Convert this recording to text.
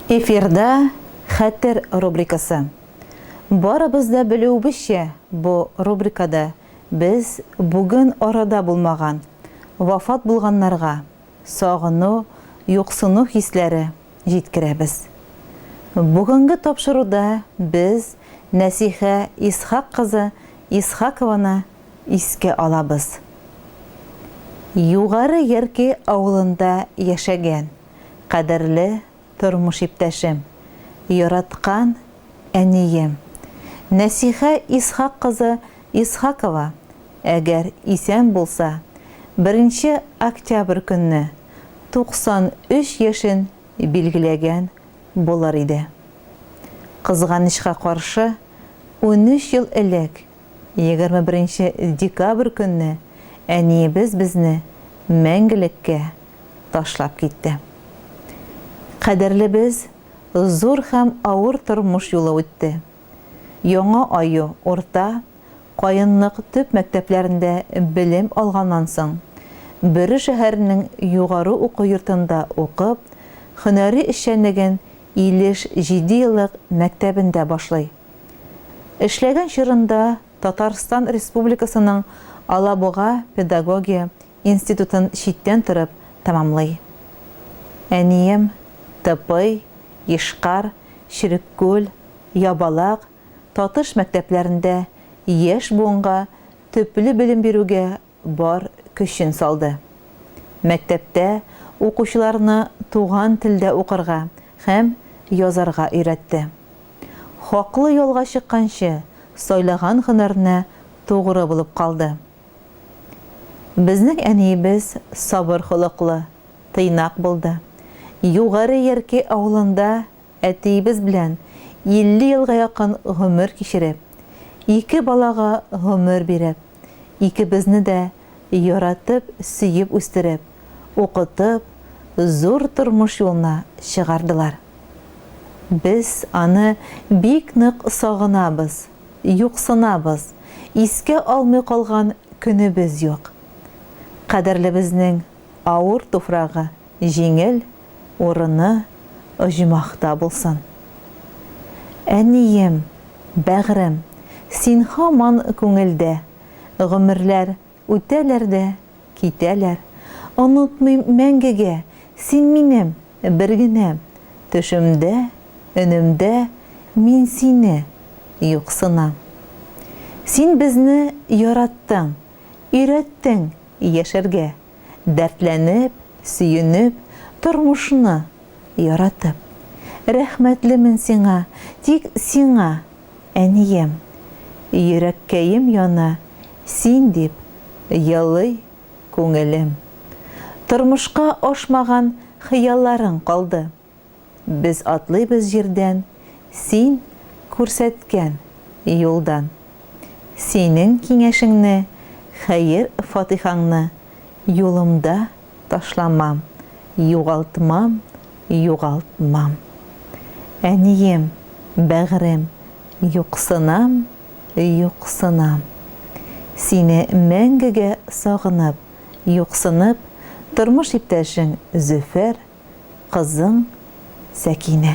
Эфирда Хәтер рубрикасы. Барыбыз да белүебезчә, бу рубрикада без бүген арада булмаган, вафат булганнарга сагыну, юксыну хисләре җиткерәбез. Бүгенге тапшыруда без Нәсихә Исхак кызы Исхакованы искә алабыз. Югары Ярки авылында яшәгән кадерле тормыш иптәшем, яраткан әнием Нәсихә Исхак кызы Исхакова, әгәр исән булса, беренче октябрь көнне 93 яшен билгеләгән булыр иде. Кызганычка каршы, 13 ел элек, 21 нче декабрь көнне әниебез безне мәңгелеккә ташлап китте. Кадерлебез зур һәм авыр тормыш юлы үтте. Яңа Аю урта, Каенлык төп мәктәпләрендә белем алганнан соң, Бөре шәһәренең югары уку йортында укып, һөнәри эшчәнлеген Илеш җидееллык мәктәбендә башлый. Эшләгән чорында Татарстан Республикасының Алабуга педагогия институтын читтән торып тәмамлый. Әнием Тыпый, Ешкар, Череккүл, Ябалак, Татыш мәктәпләрендә яшь буынга төпле белем бирүгә бар көчен салды. Мәктәптә укучыларны туган телдә укырга һәм язарга өйрәтте. Хаклы ялга чыкканчы сайлаган һөнәренә тугры булып калды. Безнең әниебез сабыр холыклы, тыйнак булды. Югары Ярки авылында Әтиебез белән 50 елга якын гомер кичереп, ике балага гомер биреп, икебезне дә яратып, сөеп үстереп, укытып, зур тормыш юлына чыгардылар. Без аны бик нык сагынабыз, юксынабыз, искә алмый калган көнебез юк. Кадерлебезнең авыр туфрагы Җиңел урыны оҗмахта булсын. Әнием, бәгърем, син һаман күңелдә, Гомерләр үтәләр дә китәләр. Онытмыйм мәңгегә, син минем, бергенәм, Төшемдә, өнемдә мин сине юксынам. Син безне яраттың, өйрәттең яшәргә. Дәртләнеп, сөенеп, тормышны яратып. Рәхмәтлемен сиңа, тик сиңа, әнием. Йөрәккәем яна, син дип елый күңелем. Тормышка ашмаган хыялларың калды. Без атлыйбыз җирдән, Син күрсәткән юлдан. Синең киңәшеңне, хәер-фатыйхаңны Юлымда ташламам, югалтмам, югалтмам. Әнием, бәгърем, юксынам, юксынам. Сине мәңгегә сагынып, юксынып, Тормыш иптәшең Зөфәр, Кызың Сәкинә.